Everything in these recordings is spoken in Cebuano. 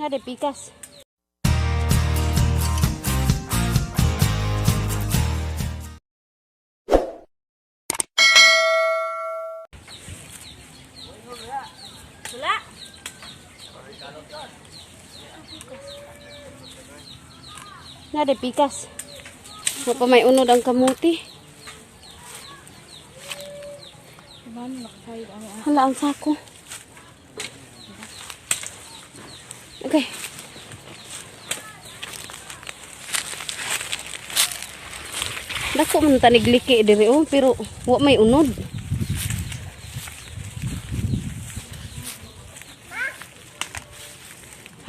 Na de pikas. Wala. Na de pikas. Wa pa may unod ang kamuti. Hala ang sako. Okay. Dako man tanigliki diri oh, pero wa may unod.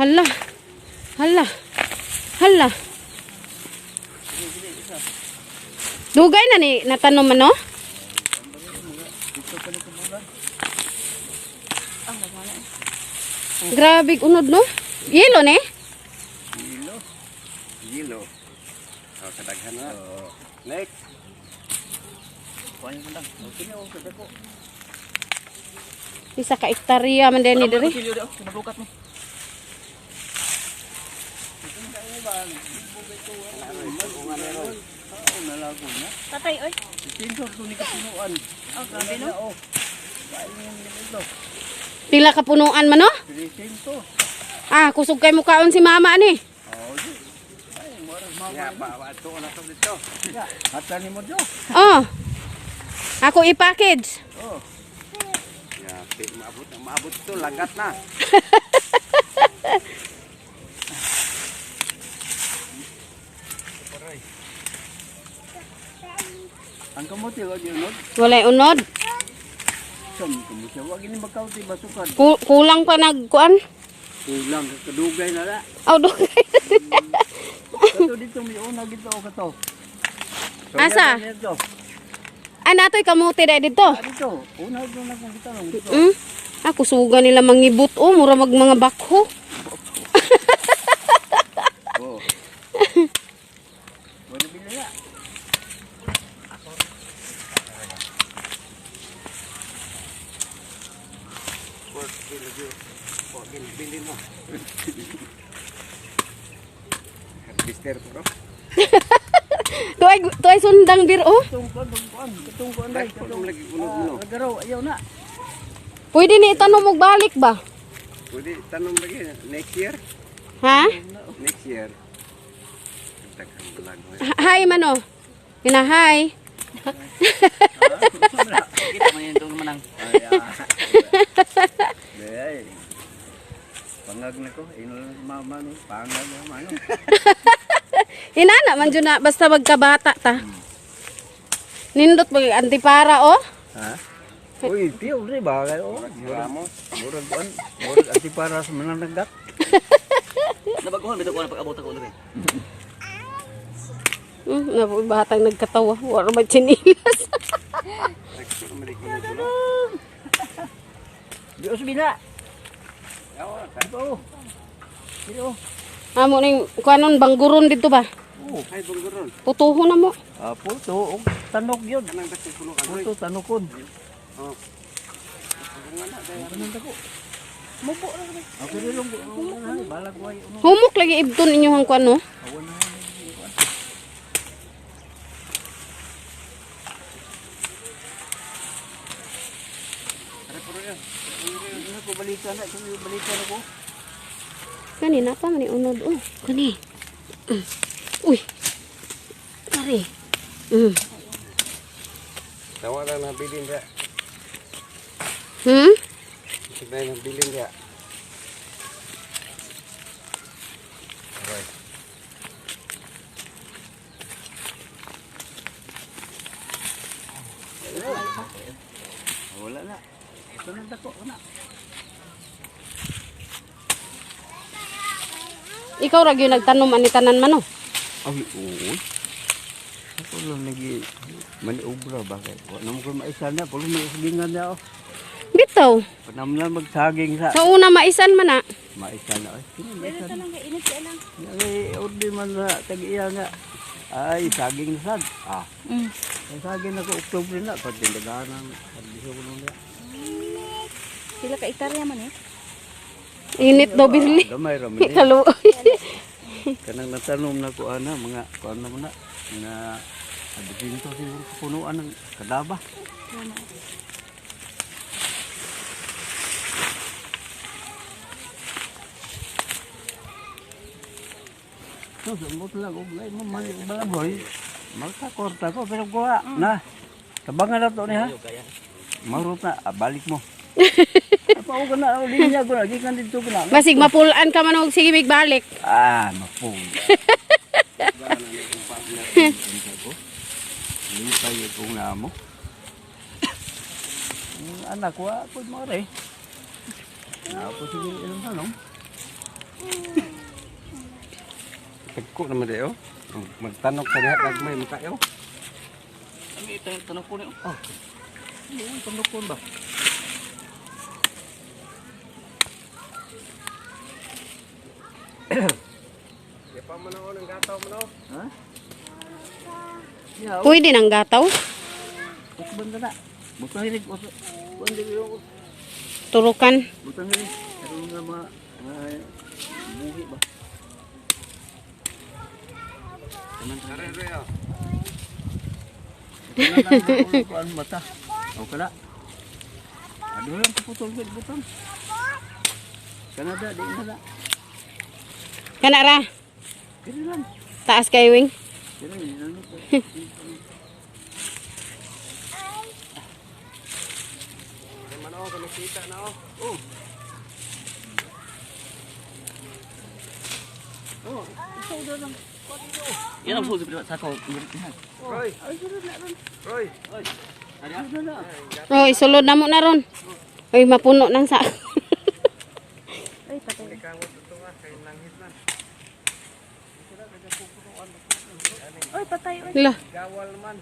Hala. Hala. Hala. Dugay na ni natanom man no? Grabe unod no? Yelo ne? Yelo. Yelo. Oh, kadaghan na. Oh. Next. Isa ka hektarya man din ni diri. Tatay, oy. Oh, grabe no. Pila ka punuan man no? Ah, kusog kay mukaon si mama ani. Ya, pa, ato na to dito. Hata ni mo do. Oh. Ako i-package. Ya, maabot, maabot to lagat na. Ang kamote wa gyud no. Walay unod. Som kamote wa gini makauti basukan. Kulang pa nagkuan. Kulang ka kadugay na la. Oh, dugay. Kato dito may una gito o kato. So, Asa? yan Dito. Ah, natoy kamote dai dito. Ah, dito. Una dito na kung kita nung dito. Ah, kusuga nila mangibot oh, mura mag mga bakho. Oh. Wala bila na. Bili mo. Harvester to, no? Tuay tuay sundang bir oh. Katong kuan, kuan, katong kuan dai, Dagko katong lagi unod mo. no? Lagaraw, ayaw na. Pwede ni itanom og balik ba? Pwede tanong lagi next year. Ha? Next year. Daghang balag. Hi man oh. Ina hi. Kita man yung manang. Ay, ah. Ay. Pangag na ko, ino lang si mama no, pangag na mano. Inana man jud na basta magkabata ta. Nindot mag antipara oh. Ha? Uy, piyo rin ba? Oh, Ramos. murag kuan, murag antipara sa mananagat. Nabaguhan bitaw ko na pag-abot ako diri. Batang nagkatawa. Wala ba chinilas? Dagko man lagi unod mo. Di usbina. Oh, Ito. Dito. Amo ning kuanon bangguron dito ba? Oh, ay bungguron. Putuho na mo. ah, puto, og tanok yun. Kanang dagko puno ka. Puto, tanokon. Oh. Anong dako? Mubo na kami. Okay rin lang. Balag way. Humok lagi ibton inyong kuan no. Awan na. Ano ko balikan na, kung balikan ako. Kani na pa man ni unod oh. Kani. Uy. Kari. Tawa lang na bilin dia. Sabay na bilin dia. Aray. Wala na. Ito na dako na. Ikaw ra gyud nagtanom ani tanan man oh. Ay, oo. Ako lang nagi maniobra ba kay. Wa na mo ko maisan na, pulo may sagingan na oh. Bitaw. Panam lang magsaging sa. Sa una maisan man na. Maisan na ay. Sino maisan? Lang kay init kay lang. Ay, ordi man sa tag-iya nga. Ay, saging na sad. Ah. Ang saging na ko Oktubre na pag tindagan ang servisyo ko nung Sila ka hektarya man eh. Init daw birli. Gamay ra man. Kaluoy. Kanang natanom na ko ana mga kuan na mo na mga abisinto siguro punuan ng kadaba. So, sumot lang og lay mo man balaboy. Magkakorta ko pero kuha na. Tabangan na to ni ha. Marot na, ah, balik mo. Apa ko na linya ko na gikan dito ko na. Basig mapulaan ka man og sige mig balik. Ah, mapung. Lipay kong namo. Ang anak ko, ako mga re. Ako siguro ilang tanong. Tagko naman dayo. Magtanok sa diha gagmay makayo. Ami ito yung tanong ko niyo. Oh, yung tanong ba? Di pa man ako ng gataw man ako. Ha? Ya, Pwede nang gataw. ukban na na. Butang hilig. Kuan dili yung Turukan. butang hilig. Karon nga mga mga buhi ba? Are re oh. Ito na lang ang kuan mata. Okay na. Ano lang puputol gid butang. Canada di na na. Kana ra. Kini lang. Taas kay wing. Kini lang. Di man ako nakita na oh. Oh. Oh, ikaw na lang. Yan ang susi sa ko. Roy. Roy. Ano na? Oh, isulod na mo na ron. Uy, mapuno nang sa. Ay, patay. Kamot ito nga kay langhit na. Oy, patay. Oy. La, Gawal man.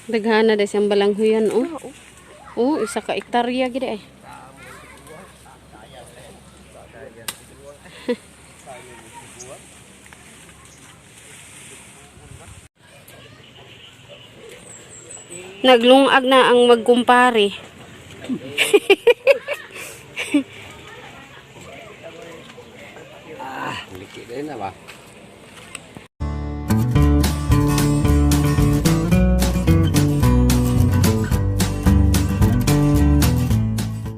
daghana dai siyang balanghuyan oh. Oh, isa ka ektarya gid ay. Naglungag na ang magkumpare. Liki din na ba?